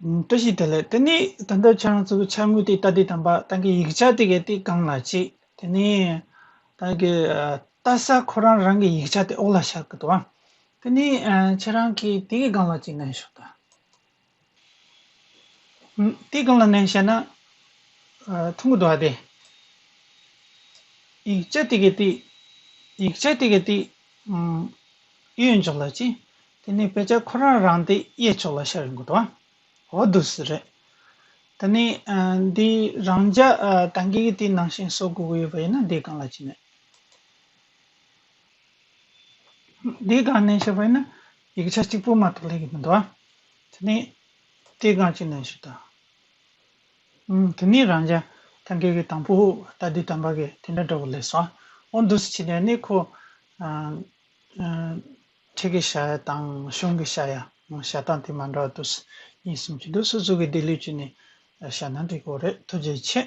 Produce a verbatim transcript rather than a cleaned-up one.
བཀྲ་ཤིས་བདེ་ལེགས། དེ་ནི་ད་ལྟ་ཁྱེད་རང་ཚོ་གི་འཆར་ངོས་དེ་ལྟ་དུས་ཙམ་པ་ད་གི་ཡིག་ཆ་དེ་གའི་དེ་སྒང་ལ་གཅིག་དེ་ནི་ད་གི་ལྟ་ས་ཁོ་རང་རང་གི་ཡིག་ཆ་དེ་འོག་ལ་བཞག་གི་འདུག་ཨ། དེ་ནི་ཁྱེད་རང་གི་དེ་གི་སྒང་ལ་གཅིག་ནན་ཤོག་ད། དེ་སྒང་ལ་ནན་བྱས་ན་མཐོང་གི་འདུག་ཨ། དེ་ཡིག་ཆ་དེ་གའི་དེ་ཡིག་ཆ་དེ་གའི་དེ་གཡོན་ཕྱོགས་ལ་གཅིག་དེ་ནི་དཔེ་ཆ་ཁོ་རང་རང་དེ་གཡས་ཕྱོགས་ལ་ཤར་ཡོང་གི་འདུག་ཨ། འོ་འདུག་སེ་རེད། ད་ནི་འདི་རང་འཇགས་ད་གིན་གི་དེ་ནང་བཞིན་བཟོ་དགོས་ཀྱི་ཡོད་པ་ཡིན་ན་འདི་སྒང་ལ་གཅིག་ནན། འདི་སྒང་ནན་བྱས་པ་ཡིན་ན་ཡིག་ཆ་གཅིག་པོ་མ་གཏོགས་སླེབས་ཀྱི་མི་འདུག་ཨ། ད་ནི་འདི་སྒང་གཅིག་ནན་ཞུ་དང་། ཨུམ། དེ་ནི་རང་འཇགས་ད་གིན་གི་དང་པོ་ལྟ་དུས་ཙམ་པ་གི་དེ་འདྲ་འདྲ་པོ་སླེབས་སོང་ཨ། འོ་འདུག་སེ་བྱས་ནས་ནི་ཁོ། ཨ། ཨ། ཁྲིད་ཀྱི་བྱ་ཡ་དང་གཞུང་གི་བྱ་ཡ་བྱ་སྟངས་དེ་མ་འདྲ་བ་འདུག་སེ་གཉིས་གསུམ་ཅིག་འདུག་སོ་སོ་གི་བདེ་ལུགས་ཅིག་ནས་བྱས་ན་འགྲིག་གི་རེད། ཐུགས་རྗེ་ཆེ།